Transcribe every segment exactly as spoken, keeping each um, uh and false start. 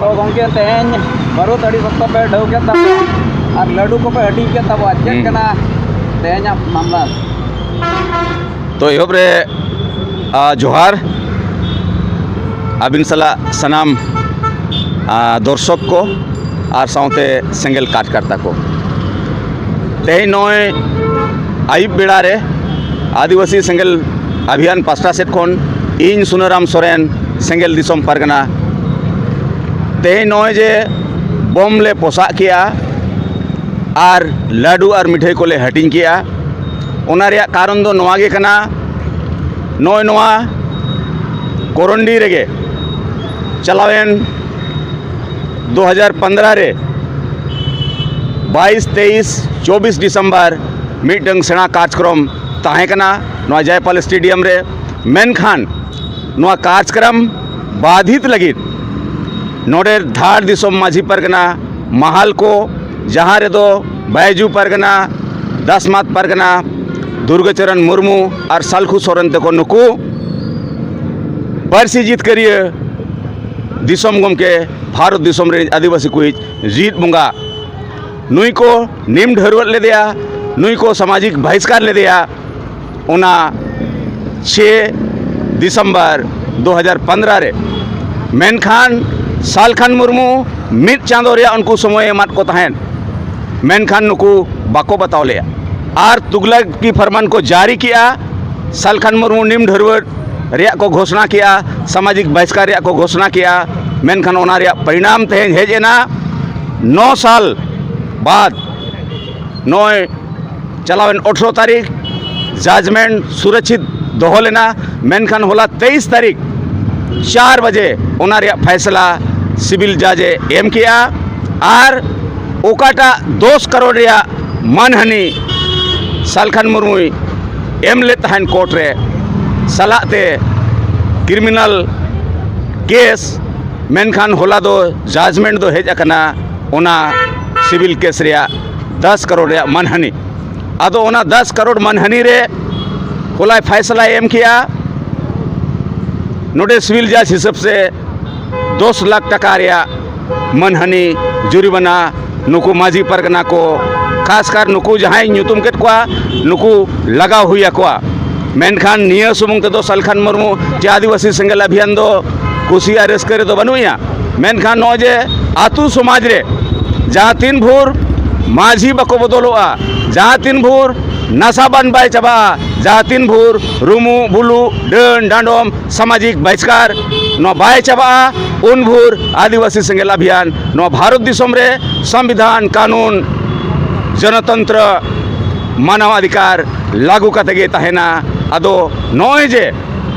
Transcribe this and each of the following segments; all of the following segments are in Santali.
ᱛᱚ ᱜᱚᱢᱠᱮ, ᱛᱮᱦᱮᱧ ᱵᱟᱹᱨᱩᱫ ᱟᱹᱰᱤ ᱥᱚᱠᱛᱚ ᱯᱮ ᱰᱟᱹᱣ ᱠᱮᱫ ᱛᱟᱵᱚᱱᱟ ᱟᱨ ᱞᱟᱹᱰᱩ ᱠᱚᱯᱮ ᱦᱟᱹᱴᱤᱧ ᱠᱮᱫ ᱛᱟᱵᱚᱱᱟ᱾ ᱪᱮᱫ ᱦᱩᱸ᱾ ᱠᱟᱱᱟ ᱛᱮᱦᱮᱧᱟᱜ ᱢᱟᱢᱞᱟ? ᱛᱚ ᱮᱦᱚᱵ ᱨᱮ, ᱟ, ᱡᱚᱦᱟᱨ ᱟᱹᱵᱤᱱ ᱥᱟᱞᱟᱜ ᱥᱟᱱᱟᱢ, ᱟ, ᱫᱚᱨᱥᱚᱠ ᱠᱚ ᱟᱨ ᱥᱟᱶᱛᱮ ᱥᱮᱸᱜᱮᱞ ᱠᱟᱨᱡᱽᱠᱟᱨᱛᱟ ᱠᱚ᱾ ᱛᱮᱦᱮᱧ ᱱᱚᱜᱼᱚᱭ ᱟᱹᱭᱩᱵ ᱵᱮᱲᱟ ᱨᱮ ᱟᱹᱫᱤᱵᱟᱹᱥᱤ ᱥᱮᱸᱜᱮᱞ ᱟᱵᱷᱤᱭᱟᱱ ᱯᱟᱥᱴᱟ ᱥᱮᱫ ᱠᱷᱚᱱ ᱤᱧ ᱥᱩᱱᱟᱹᱨᱟᱢ ᱥᱚᱨᱮᱱ, ᱥᱮᱸᱜᱮᱞ ᱫᱤᱥᱚᱢ ᱯᱟᱨᱜᱟᱱᱟ, ᱛᱮᱦᱮᱧ ᱱᱚᱜᱼᱚᱭ ᱡᱮ ᱵᱚᱢ ᱞᱮ ᱯᱚᱥᱟᱜ ᱠᱮᱜᱼᱟ ᱟᱨ ᱞᱟᱹᱰᱩ ᱟᱨ ᱢᱤᱴᱷᱟᱹᱭ ᱠᱚᱞᱮ ᱦᱟᱹᱴᱤᱧ ᱠᱮᱜᱼᱟ, ᱚᱱᱟ ᱨᱮᱭᱟᱜ ᱠᱟᱨᱚᱱ ᱫᱚ ᱱᱚᱣᱟ ᱜᱮ ᱠᱟᱱᱟ᱾ ᱱᱚᱜᱼᱚᱭ ᱱᱚᱣᱟ ᱠᱚᱨᱚᱱᱰᱤ ᱨᱮᱜᱮ ᱪᱟᱞᱟᱣᱮᱱ ᱫᱩ ᱦᱟᱡᱟᱨ ᱯᱚᱱᱫᱽᱨᱚ ᱨᱮ ᱵᱟᱭᱤᱥ, ᱛᱮᱭᱤᱥ, ᱪᱚᱵᱵᱤᱥ ᱰᱤᱥᱮᱢᱵᱚᱨ ᱢᱤᱫᱴᱟᱝ ᱥᱮᱬᱟ ᱠᱟᱨᱡᱽᱠᱨᱚᱢ ᱛᱟᱦᱮᱸ ᱠᱟᱱᱟ ᱱᱚᱣᱟ ᱡᱚᱭᱯᱟᱞ ᱥᱴᱮᱰᱤᱭᱟᱢ ᱨᱮ᱾ ᱢᱮᱱᱠᱷᱟᱱ ᱱᱚᱣᱟ ᱠᱟᱨᱡᱽᱠᱨᱚᱢ ᱵᱟᱫᱷᱤᱛ ᱞᱟᱹᱜᱤᱫ ᱱᱚᱰᱮ ᱫᱷᱟᱲ ᱫᱤᱥᱚᱢ ᱢᱟᱹᱡᱷᱤ ᱯᱟᱨᱜᱟᱱᱟ ᱢᱟᱦᱟᱞ ᱠᱚ, ᱡᱟᱦᱟᱸ ᱨᱮᱫᱚ ᱵᱟᱭᱡᱩ ᱯᱟᱨᱜᱟᱱᱟ, ᱫᱟᱥᱢᱟᱛ ᱯᱟᱨᱜᱟᱱᱟ, ᱫᱩᱨᱜᱟᱪᱚᱨᱚᱱ ᱢᱩᱨᱢᱩ ᱟᱨ ᱥᱟᱞᱠᱷᱩ ᱥᱚᱨᱮᱱ ᱛᱟᱠᱚ, ᱱᱩᱠᱩ ᱯᱟᱹᱨᱥᱤ ᱡᱤᱛᱠᱟᱹᱨᱤᱭᱟᱹ ᱫᱤᱥᱚᱢ ᱜᱚᱢᱠᱮ, ᱵᱷᱟᱨᱚᱛ ᱫᱤᱥᱚᱢ ᱨᱮᱱ ᱟᱹᱫᱤᱵᱟᱹᱥᱤ ᱠᱚᱭᱤᱡ ᱨᱤᱫ ᱵᱚᱸᱜᱟ, ᱱᱩᱭ ᱠᱚ ᱱᱤᱢ ᱰᱷᱟᱹᱨᱣᱟᱹᱜ ᱞᱮᱫᱮᱭᱟ, ᱱᱩᱭ ᱠᱚ ᱥᱟᱢᱟᱡᱤᱠ ᱵᱟᱦᱤᱥᱠᱟᱨ ᱞᱮᱫᱮᱭᱟ᱾ ᱚᱱᱟ ᱪᱷᱮ ᱫᱤᱥᱚᱢᱵᱚᱨ ᱫᱩ ᱦᱟᱡᱟᱨ ᱯᱚᱱᱫᱽᱨᱚ ᱨᱮ᱾ ᱢᱮᱱᱠᱷᱟᱱ ᱥᱟᱞᱠᱷᱟᱱ ᱢᱩᱨᱢᱩ ᱢᱤᱫ ᱪᱟᱸᱫᱚ ᱨᱮᱭᱟᱜ ᱩᱱᱠᱩ ᱥᱚᱢᱚᱭᱮ ᱮᱢᱟᱫ ᱠᱚ ᱛᱟᱦᱮᱸᱫ, ᱢᱮᱱᱠᱷᱟᱱ ᱱᱩᱠᱩ ᱵᱟᱠᱚ ᱵᱟᱛᱟᱣ ᱞᱮᱫᱼᱟ᱾ ᱟᱨ ᱛᱩᱜᱽᱞᱟᱹᱠᱤ ᱯᱷᱟᱨᱢᱟᱱ ᱠᱚ ᱡᱟᱹᱨᱤ ᱠᱮᱜᱼᱟ᱾ ᱥᱟᱞᱠᱷᱟᱱ ᱢᱩᱨᱢᱩ ᱱᱤᱢ ᱰᱷᱟᱹᱨᱣᱟᱹᱜ ᱨᱮᱭᱟᱜ ᱠᱚ ᱜᱷᱳᱥᱱᱟ ᱠᱮᱜᱼᱟ, ᱥᱟᱢᱟᱡᱤᱠ ᱵᱟᱦᱤᱥᱠᱟᱨ ᱨᱮᱭᱟᱜ ᱠᱚ ᱜᱷᱳᱥᱱᱟ ᱠᱮᱜᱼᱟ᱾ ᱢᱮᱱᱠᱷᱟᱱ ᱚᱱᱟ ᱨᱮᱭᱟᱜ ᱯᱚᱨᱤᱱᱟᱢ ᱛᱮᱦᱮᱧ ᱦᱮᱡ ᱮᱱᱟ᱾ ᱱᱚ ᱥᱟᱞ ᱵᱟᱫ ᱱᱚᱜᱼᱚᱭ ᱪᱟᱞᱟᱣᱮᱱ ᱟᱴᱷᱨᱚ ᱛᱟᱹᱨᱤᱠᱷ ᱡᱟᱡᱽᱢᱮᱱᱴ ᱥᱩᱨᱚᱠᱪᱷᱤᱛ ᱫᱚᱦᱚ ᱞᱮᱱᱟ, ᱢᱮᱱᱠᱷᱟᱱ ᱦᱚᱞᱟ ᱛᱮᱭᱤᱥ ᱛᱟᱹᱨᱤᱠᱷ ᱪᱟᱨ ᱵᱟᱡᱮ ᱚᱱᱟ ᱨᱮᱭᱟᱜ ᱯᱷᱟᱭᱥᱟᱞᱟ ᱥᱤᱵᱤᱞ ᱡᱟᱡᱽ ᱮ ᱮᱢ ᱠᱮᱜᱼᱟ᱾ ᱟᱨ ᱚᱠᱟᱴᱟᱜ ᱫᱚᱥ ᱠᱟᱨᱳᱲ ᱨᱮᱭᱟᱜ ᱢᱟᱱᱦᱟᱹᱱᱤ ᱥᱟᱞᱠᱷᱟᱱ ᱢᱩᱨᱢᱩᱭ ᱮᱢ ᱞᱮᱫ ᱛᱟᱦᱮᱱ ᱠᱳᱨᱴ ᱨᱮ, ᱥᱟᱞᱟᱜ ᱛᱮ ᱠᱨᱤᱢᱤᱱᱟᱞ ᱠᱮᱥ, ᱢᱮᱱᱠᱷᱟᱱ ᱦᱚᱞᱟ ᱫᱚ ᱡᱟᱡᱽᱢᱮᱱᱴ ᱫᱚ ᱦᱮᱡ ᱟᱠᱟᱱᱟ ᱚᱱᱟ ᱥᱤᱵᱤᱞ ᱠᱮᱥ ᱨᱮᱭᱟᱜ ᱫᱚᱥ ᱠᱟᱨᱳᱲ ᱨᱮᱭᱟᱜ ᱢᱟᱱᱦᱟᱹᱱᱤ᱾ ᱟᱫᱚ ᱚᱱᱟ ᱫᱚᱥ ᱠᱟᱨᱳᱲ ᱢᱟᱱᱦᱟᱹᱱᱤ ᱨᱮ ᱦᱚᱞᱟᱭ ᱯᱷᱟᱭᱥᱟᱞᱟᱭ ᱮᱢ ᱠᱮᱜᱼᱟ᱾ ᱱᱚᱰᱮ ᱥᱤᱵᱤᱞ ᱡᱟᱡᱽ ᱦᱤᱥᱟᱹᱵ ᱥᱮ ᱫᱚᱥ ᱞᱟᱠᱷ ᱴᱟᱠᱟ ᱨᱮᱭᱟᱜ ᱢᱟᱹᱱᱦᱟᱹᱱᱤ ᱡᱩᱨᱤᱢᱟᱱᱟ ᱱᱩᱠᱩ ᱢᱟᱹᱡᱷᱤ ᱯᱟᱨᱜᱟᱱᱟ ᱠᱚ, ᱠᱷᱟᱥᱠᱟᱨ ᱱᱩᱠᱩ ᱡᱟᱦᱟᱸᱭ ᱧᱩᱛᱩᱢ ᱠᱮᱫ ᱠᱚᱣᱟ, ᱱᱩᱠᱩ ᱞᱟᱜᱟᱣ ᱦᱩᱭ ᱟᱠᱚᱣᱟ᱾ ᱢᱮᱱᱠᱷᱟᱱ ᱱᱤᱭᱟᱹ ᱥᱩᱢᱩᱝ ᱛᱮᱫᱚ ᱥᱟᱞᱠᱷᱟᱱ ᱢᱩᱨᱢᱩ ᱪᱮ ᱟᱹᱫᱤᱵᱟᱹᱥᱤ ᱥᱮᱸᱜᱮᱞ ᱟᱵᱷᱤᱭᱟᱱ ᱫᱚ ᱠᱩᱥᱤ ᱟᱨ ᱨᱟᱹᱥᱠᱟᱹ ᱨᱮᱫᱚ ᱵᱟᱹᱱᱩᱜ ᱮᱭᱟ᱾ ᱢᱮᱱᱠᱷᱟᱱ ᱱᱚᱜᱼᱚᱭ ᱡᱮ ᱟᱹᱛᱩ ᱥᱚᱢᱟᱡᱽ ᱨᱮ ᱡᱟᱦᱟᱸ ᱛᱤᱱ ᱵᱷᱳᱨ ᱢᱟᱹᱡᱷᱤ ᱵᱟᱠᱚ ᱵᱚᱫᱚᱞᱚᱜᱼᱟ, ᱡᱟᱦᱟᱸ ᱛᱤᱱ ᱵᱷᱳᱨ ᱱᱟᱥᱟ ᱵᱟᱱ ᱵᱟᱭ ᱪᱟᱵᱟᱜᱼᱟ, ᱡᱟᱦᱟᱸ ᱛᱤᱱ ᱵᱷᱳᱨ ᱨᱩᱢᱩᱜ ᱵᱩᱞᱩᱜ ᱰᱟᱹᱱ ᱰᱟᱸᱰᱚᱢ ᱥᱟᱢᱟᱡᱤᱠ ᱵᱟᱦᱤᱥᱠᱟᱨ ᱱᱚᱣᱟ ᱵᱟᱭ ᱪᱟᱵᱟᱜᱼᱟ, ᱩᱱ ᱵᱷᱳᱨ ᱟᱹᱫᱤᱵᱟᱹᱥᱤ ᱥᱮᱸᱜᱮᱞ ᱟᱵᱷᱤᱭᱟᱱ ᱱᱚᱣᱟ ᱵᱷᱟᱨᱚᱛ ᱫᱤᱥᱚᱢ ᱨᱮ ᱥᱚᱝᱵᱤᱫᱷᱟᱱ, ᱠᱟᱹᱱᱩᱱ, ᱡᱚᱱᱚᱛᱚᱱᱛᱨᱚ, ᱢᱟᱱᱟᱣ ᱚᱫᱷᱤᱠᱟᱨ ᱞᱟᱹᱜᱩ ᱠᱟᱛᱮ ᱜᱮ ᱛᱟᱦᱮᱱᱟ᱾ ᱟᱫᱚ ᱱᱚᱜᱼᱚᱭ ᱡᱮ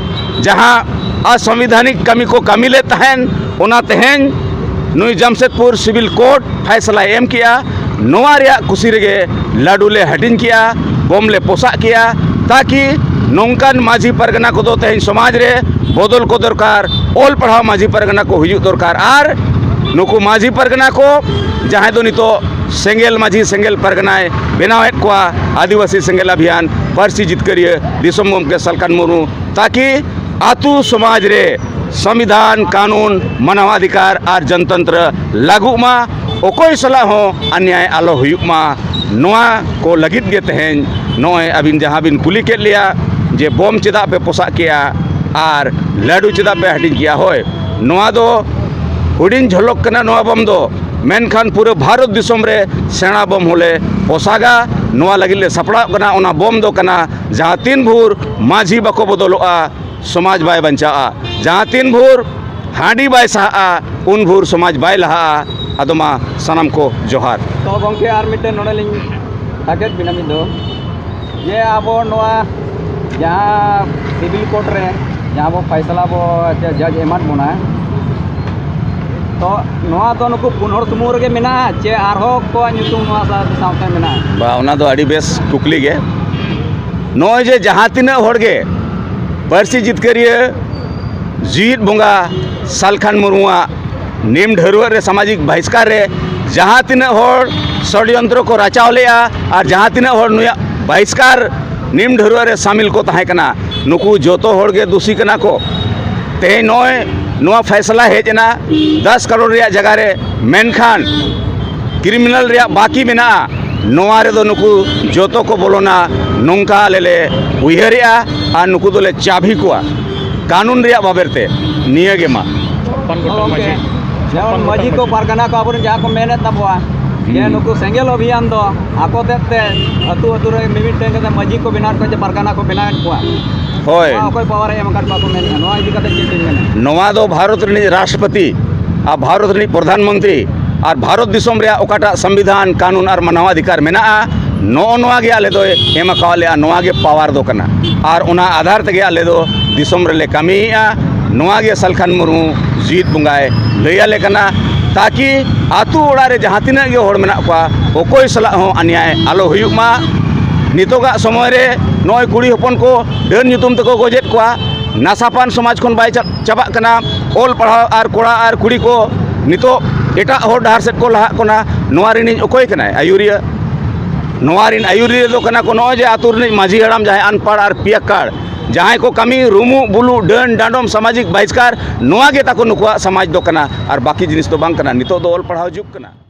ᱡᱟᱦᱟᱸ ᱚᱥᱚᱝᱵᱤᱫᱷᱟᱱᱤᱠ ᱠᱟᱹᱢᱤ ᱠᱚ ᱠᱟᱹᱢᱤ ᱞᱮᱫ ᱛᱟᱦᱮᱱ, ᱚᱱᱟ ᱛᱮᱦᱮᱧ ᱱᱩᱭ ᱡᱟᱢᱥᱮᱫᱽᱯᱩᱨ ᱥᱤᱵᱤᱞ ᱠᱳᱨᱴ ᱯᱷᱟᱭᱥᱟᱞᱟᱭ ᱮᱢ ᱠᱮᱜᱼᱟ᱾ ᱱᱚᱣᱟ ᱨᱮᱭᱟᱜ ᱠᱩᱥᱤ ᱨᱮᱜᱮ ᱞᱟᱹᱰᱩ ᱞᱮ ᱦᱟᱹᱴᱤᱧ ᱠᱮᱜᱼᱟ, ᱵᱳᱢ ᱞᱮ ᱯᱚᱥᱟᱜ ᱠᱮᱜᱼᱟ, ᱛᱟᱠᱤ ᱱᱚᱝᱠᱟᱱ ᱢᱟᱹᱡᱷᱤ ᱯᱟᱨᱜᱟᱱᱟ ᱠᱚᱫᱚ ᱛᱮᱦᱮᱧ ᱥᱚᱢᱟᱡᱽ ᱨᱮ ᱵᱚᱫᱚᱞ ᱠᱚ ᱫᱚᱨᱠᱟᱨ, ᱚᱞ ᱯᱟᱲᱦᱟᱣ ᱢᱟᱹᱡᱷᱤ ᱯᱟᱨᱜᱟᱱᱟ ᱠᱚ ᱦᱩᱭᱩᱜ ᱫᱚᱨᱠᱟᱨ᱾ ᱟᱨ ᱱᱩᱠᱩ ᱢᱟᱹᱡᱷᱤ ᱯᱟᱨᱜᱟᱱᱟ ᱠᱚ ᱡᱟᱦᱟᱸᱭ ᱫᱚ ᱱᱤᱛᱚᱜ ᱥᱮᱸᱜᱮᱞ ᱢᱟᱹᱡᱷᱤ ᱥᱮᱸᱜᱮᱞ ᱯᱟᱨᱜᱟᱱᱟᱭ ᱵᱮᱱᱟᱣᱮᱫ ᱠᱚᱣᱟ, ᱟᱹᱫᱤᱵᱟᱹᱥᱤ ᱥᱮᱸᱜᱮᱞ ᱟᱵᱷᱤᱭᱟᱱ ᱯᱟᱹᱨᱥᱤ ᱡᱤᱛᱠᱟᱹᱨᱤᱭᱟᱹ ᱫᱤᱥᱚᱢ ᱜᱚᱢᱠᱮ ᱥᱟᱞᱠᱷᱟᱱ ᱢᱩᱨᱢᱩ, ᱛᱟᱠᱤ ᱟᱛᱳ ᱥᱚᱢᱟᱡᱽ ᱨᱮ ᱥᱚᱝᱵᱤᱫᱷᱟᱱ, ᱠᱟᱹᱱᱩᱱ, ᱢᱟᱱᱟᱣ ᱚᱫᱷᱤᱠᱟᱨ ᱟᱨ ᱡᱚᱱᱛᱚᱱᱛᱨᱚ ᱞᱟᱹᱜᱩᱜ ᱢᱟ, ᱚᱠᱚᱭ ᱥᱟᱞᱟᱜ ᱦᱚᱸ ᱚᱱᱱᱭᱟᱭ ᱟᱞᱚ ᱦᱩᱭᱩᱜ ᱢᱟ᱾ ᱱᱚᱣᱟ ᱠᱚ ᱞᱟᱹᱜᱤᱫ ᱜᱮ ᱛᱮᱦᱮᱧ ᱱᱚᱜᱼᱚᱭ ᱟᱹᱵᱤᱱ ᱡᱟᱦᱟᱸ ᱵᱤᱱ ᱠᱩᱞᱤ ᱠᱮᱫ ᱞᱮᱭᱟ ᱡᱮ ᱵᱳᱢ ᱪᱮᱫᱟᱜ ᱯᱮ ᱯᱚᱥᱟᱜ ᱠᱮᱜᱼᱟ ᱟᱨ ᱞᱟᱹᱰᱩ ᱪᱮᱫᱟᱜ ᱯᱮ ᱦᱟᱹᱴᱤᱧ ᱠᱮᱜᱼᱟ, ᱦᱳᱭ, ᱱᱚᱣᱟ ᱫᱚ ᱦᱩᱰᱤᱧ ᱡᱷᱚᱞᱚᱠ ᱠᱟᱱᱟ ᱱᱚᱣᱟ ᱵᱳᱢ ᱫᱚ, ᱢᱮᱱᱠᱷᱟᱱ ᱯᱩᱨᱟᱹ ᱵᱷᱟᱨᱚᱛ ᱫᱤᱥᱚᱢ ᱨᱮ ᱥᱮᱬᱟ ᱵᱳᱢ ᱦᱚᱸᱞᱮ ᱯᱚᱥᱟᱜᱟ᱾ ᱱᱚᱣᱟ ᱞᱟᱹᱜᱤᱫ ᱞᱮ ᱥᱟᱯᱲᱟᱣ ᱠᱟᱱᱟ᱾ ᱚᱱᱟ ᱵᱳᱢ ᱫᱚ ᱠᱟᱱᱟ ᱡᱟᱦᱟᱸ ᱛᱤᱱ ᱵᱷᱳᱨ ᱢᱟᱹᱡᱷᱤ ᱵᱟᱠᱚ ᱵᱚᱫᱚᱞᱚᱜᱼᱟ, ᱥᱚᱢᱟᱡᱽ ᱵᱟᱭ ᱵᱟᱧᱪᱟᱜᱼᱟ᱾ ᱡᱟᱦᱟᱸ ᱛᱤᱱ ᱵᱷᱳᱨ ᱦᱟᱺᱰᱤ ᱵᱟᱭ ᱥᱟᱦᱟᱜᱼᱟ, ᱩᱱ ᱵᱷᱳᱨ ᱥᱚᱢᱟᱡᱽ ᱵᱟᱭ ᱞᱟᱦᱟᱜᱼᱟ᱾ ᱟᱫᱚ ᱢᱟ ᱥᱟᱱᱟᱢ ᱠᱚ ᱡᱚᱦᱟᱨ᱾ ᱛᱚ ᱜᱚᱢᱠᱮ, ᱟᱨ ᱢᱤᱫᱴᱮᱱ ᱱᱚᱰᱮ ᱞᱤᱧ ᱛᱟᱠᱮᱫ ᱵᱮᱱᱟ ᱢᱤᱫ ᱫᱚ, ᱡᱮ ᱟᱵᱚ ᱱᱚᱣᱟ ᱡᱟᱦᱟᱸ ᱥᱤᱵᱤᱞ ᱠᱳᱨᱴ ᱨᱮ ᱡᱟᱦᱟᱸ ᱵᱚ ᱯᱷᱟᱭᱥᱟᱞᱟ ᱵᱚ ᱡᱟᱡᱽ ᱮᱢᱟᱫ ᱵᱚᱱᱟ, ᱛᱚ ᱱᱚᱣᱟ ᱫᱚ ᱱᱩᱠᱩ ᱯᱩᱱ ᱦᱚᱲ ᱥᱩᱢᱩᱝ ᱨᱮᱜᱮ ᱢᱮᱱᱟᱜᱼᱟ ᱪᱮ ᱟᱨᱦᱚᱸ ᱠᱚᱣᱟᱜ ᱧᱩᱛᱩᱢ ᱱᱚᱣᱟ ᱥᱟᱶ-, ᱥᱟᱶᱛᱮ ᱢᱮᱱᱟᱜᱼᱟ? ᱵᱟ, ᱚᱱᱟ ᱫᱚ ᱟᱹᱰᱤ ᱵᱮᱥ ᱠᱩᱠᱞᱤ ᱜᱮ᱾ ᱱᱚᱜᱼᱚᱭ ᱡᱮ ᱡᱟᱦᱟᱸ ᱛᱤᱱᱟᱹᱜ ᱦᱚᱲ ᱜᱮ ᱯᱟᱹᱨᱥᱤ ᱡᱤᱛᱠᱟᱹᱨᱤᱭᱟᱹ ᱡᱤᱣᱤᱫ ᱵᱚᱸᱜᱟ ᱥᱟᱞᱠᱷᱟᱱ ᱢᱩᱨᱢᱩᱣᱟᱜ ᱱᱤᱢ ᱰᱷᱟᱹᱨᱣᱟᱹᱜ ᱨᱮ ᱥᱟᱢᱟᱡᱤᱠ ᱵᱟᱦᱤᱥᱠᱟᱨ ᱨᱮ ᱡᱟᱦᱟᱸ ᱛᱤᱱᱟᱹᱜ ᱦᱚᱲ ᱥᱚᱲᱭᱚᱱᱛᱨᱚ ᱠᱚ ᱨᱟᱪᱟᱣ ᱞᱮᱜᱼᱟ ᱟᱨ ᱡᱟᱦᱟᱸ ᱛᱤᱱᱟᱹᱜ ᱦᱚᱲ ᱱᱩᱭᱟᱜ ᱵᱟᱦᱤᱥᱠᱟᱨ ᱱᱤᱢ ᱰᱷᱟᱹᱨᱣᱟᱹᱜ ᱨᱮ ᱥᱟᱢᱤᱞ ᱠᱚ ᱛᱟᱦᱮᱸ ᱠᱟᱱᱟ, ᱱᱩᱠᱩ ᱡᱚᱛᱚ ᱦᱚᱲ ᱜᱮ ᱫᱩᱥᱤ ᱠᱟᱱᱟ ᱠᱚ᱾ ᱛᱮᱦᱮᱧ ᱱᱚᱜᱼᱚᱭ ᱱᱚᱣᱟ ᱯᱷᱟᱭᱥᱟᱞᱟ ᱦᱮᱡ ᱮᱱᱟ ᱫᱚᱥ ᱠᱟᱨᱳᱲ ᱨᱮᱭᱟᱜ ᱡᱟᱭᱜᱟ ᱨᱮ, ᱢᱮᱱᱠᱷᱟᱱ ᱠᱨᱤᱢᱤᱱᱟᱞ ᱨᱮᱭᱟᱜ ᱵᱟᱹᱠᱤ ᱢᱮᱱᱟᱜᱼᱟ, ᱱᱚᱣᱟ ᱨᱮᱫᱚ ᱱᱩᱠᱩ ᱡᱚᱛᱚ ᱠᱚ ᱵᱚᱞᱚᱱᱟ, ᱱᱚᱝᱠᱟ ᱟᱞᱮ ᱞᱮ ᱩᱭᱦᱟᱹᱨᱮᱜᱼᱟ ᱟᱨ ᱱᱩᱠᱩ ᱫᱚᱞᱮ ᱪᱟᱵᱷᱤ ᱠᱚᱣᱟ ᱠᱟᱹᱱᱩᱱ ᱨᱮᱭᱟᱜ ᱵᱟᱵᱮᱨ ᱛᱮ᱾ ᱱᱤᱭᱟᱹ ᱜᱮ ᱢᱟ᱾ ᱜᱚᱢᱠᱮ, ᱡᱮᱢᱚᱱ ᱢᱟᱹᱡᱷᱤ ᱠᱚ, ᱯᱟᱨᱜᱟᱱᱟ ᱠᱚ, ᱟᱵᱚᱨᱮᱱ ᱡᱟᱦᱟᱸ ᱠᱚ ᱢᱮᱱᱮᱫ ᱛᱟᱵᱚᱣᱟ ᱡᱮ ᱦᱩᱸ᱾ ᱱᱩᱠᱩ ᱥᱮᱸᱜᱮᱞ ᱚᱵᱷᱤᱭᱟᱱ ᱫᱚ ᱟᱠᱚ ᱛᱮᱫ ᱛᱮ ᱟᱹᱛᱩ ᱟᱹᱛᱩ ᱨᱮ ᱢᱤᱢᱤᱫᱴᱟᱝ ᱠᱟᱛᱮ ᱢᱟᱹᱡᱷᱤ ᱠᱚ ᱵᱮᱱᱟᱣᱮᱫ ᱠᱚᱣᱟ, ᱡᱮ ᱯᱟᱨᱜᱟᱱᱟ ᱠᱚ ᱵᱮᱱᱟᱣᱮᱫ ᱠᱚᱣᱟ᱾ ᱦᱳᱭ᱾ ᱱᱚᱣᱟ ᱚᱠᱚᱭ ᱯᱟᱣᱟᱨ ᱮ ᱮᱢ ᱟᱠᱟᱫ ᱠᱚᱣᱟ ᱠᱚ ᱢᱮᱱᱮᱫᱼᱟ, ᱱᱚᱣᱟ ᱤᱫᱤ ᱠᱟᱛᱮ ᱪᱮᱫ ᱵᱤᱱ ᱢᱮᱱᱟ? ᱱᱚᱣᱟ ᱫᱚ ᱵᱷᱟᱨᱚᱛ ᱨᱤᱱᱤᱡ ᱨᱟᱥᱴᱨᱚᱯᱚᱛᱤ ᱟᱨ ᱵᱷᱟᱨᱚᱛ ᱨᱤᱱᱤᱡ ᱯᱨᱚᱫᱷᱟᱱ ᱢᱚᱱᱛᱨᱤ ᱟᱨ ᱵᱷᱟᱨᱚᱛ ᱫᱤᱥᱚᱢ ᱨᱮᱭᱟᱜ ᱚᱠᱟᱴᱟᱜ ᱥᱚᱝᱵᱤᱫᱷᱟᱱ, ᱠᱟᱹᱱᱩᱱ ᱟᱨ ᱢᱟᱱᱟᱣ ᱚᱫᱷᱤᱠᱟᱨ ᱢᱮᱱᱟᱜᱼᱟ, ᱱᱚᱜᱼᱚ ᱱᱚᱣᱟ ᱜᱮ ᱟᱞᱮ ᱫᱚᱭ ᱮᱢ ᱟᱠᱟᱣᱟᱫ ᱞᱮᱭᱟ, ᱱᱚᱣᱟ ᱜᱮ ᱯᱟᱣᱟᱨ ᱫᱚ ᱠᱟᱱᱟ᱾ ᱟᱨ ᱚᱱᱟ ᱟᱫᱷᱟᱨ ᱛᱮᱜᱮ ᱟᱞᱮ ᱫᱚ ᱫᱤᱥᱚᱢ ᱨᱮᱞᱮ ᱠᱟᱹᱢᱤᱭᱮᱫᱼᱟ᱾ ᱱᱚᱣᱟ ᱜᱮ ᱥᱟᱞᱠᱷᱟᱱ ᱢᱩᱨᱢᱩ ᱡᱤᱣᱤᱫ ᱵᱚᱸᱜᱟᱭ ᱞᱟᱹᱭ ᱟᱞᱮ ᱠᱟᱱᱟ, ᱛᱟᱠᱤ ᱟᱹᱛᱩ ᱚᱲᱟᱜ ᱨᱮ ᱡᱟᱦᱟᱸ ᱛᱤᱱᱟᱹᱜ ᱜᱮ ᱦᱚᱲ ᱢᱮᱱᱟᱜ ᱠᱚᱣᱟ, ᱚᱠᱚᱭ ᱥᱟᱞᱟᱜ ᱦᱚᱸ ᱟᱱᱭᱟᱭ ᱟᱞᱚ ᱦᱩᱭᱩᱜ ᱢᱟ᱾ ᱱᱤᱛᱚᱜᱟᱜ ᱥᱚᱢᱚᱭ ᱨᱮ ᱱᱚᱜᱼᱚᱭ ᱠᱩᱲᱤ ᱦᱚᱯᱚᱱ ᱠᱚ ᱰᱟᱹᱱ ᱧᱩᱛᱩᱢ ᱛᱮᱠᱚ ᱜᱚᱡᱮᱫ ᱠᱚᱣᱟ, ᱱᱟᱥᱟᱯᱟᱱ ᱥᱚᱢᱟᱡᱽ ᱠᱷᱚᱱ ᱵᱟᱭ ᱪᱟ-, ᱪᱟᱵᱟᱜ ᱠᱟᱱᱟ᱾ ᱚᱞ ᱯᱟᱲᱦᱟᱣ ᱟᱨ ᱠᱚᱲᱟ ᱟᱨ ᱠᱩᱲᱤ ᱠᱚ ᱱᱤᱛᱚᱜ ᱮᱴᱟᱜ ᱦᱚᱨ ᱰᱟᱦᱟᱨ ᱥᱮᱫ ᱠᱚ ᱞᱟᱦᱟᱜ ᱠᱟᱱᱟ᱾ ᱱᱚᱣᱟ ᱨᱤᱱᱤᱡ ᱚᱠᱚᱭ ᱠᱟᱱᱟᱭ ᱟᱹᱭᱩᱨᱤᱭᱟᱹ? ᱱᱚᱣᱟ ᱨᱤᱱ ᱟᱹᱭᱩᱨᱤᱭᱟᱹ ᱫᱚ ᱠᱟᱱᱟ ᱠᱚ ᱱᱚᱜᱼᱚᱭ ᱡᱮ ᱟᱹᱛᱩ ᱨᱤᱱᱤᱡ ᱢᱟᱹᱡᱷᱤ ᱦᱟᱲᱟᱢ, ᱡᱟᱦᱟᱸᱭ ᱟᱱᱯᱟᱲ ᱟᱨ ᱯᱤᱭᱟᱠᱟᱲ, ᱡᱟᱦᱟᱸᱭ ᱠᱚ ᱠᱟᱹᱢᱤ ᱨᱩᱢᱩᱜ ᱵᱩᱞᱩᱜ ᱰᱟᱹᱱ ᱰᱟᱸᱰᱚᱢ ᱥᱟᱢᱟᱡᱤᱠ ᱵᱟᱦᱤᱥᱠᱟᱨ, ᱱᱚᱣᱟ ᱜᱮ ᱛᱟᱠᱚ ᱱᱩᱠᱩᱣᱟᱜ ᱥᱚᱢᱟᱡᱽ ᱫᱚ ᱠᱟᱱᱟ, ᱟᱨ ᱵᱟᱹᱠᱤ ᱡᱤᱱᱤᱥ ᱫᱚ ᱵᱟᱝ ᱠᱟᱱᱟ᱾ ᱱᱤᱛᱚᱜ ᱫᱚ ᱚᱞ ᱯᱟᱲᱦᱟᱣ ᱡᱩᱜᱽ ᱠᱟᱱᱟ᱾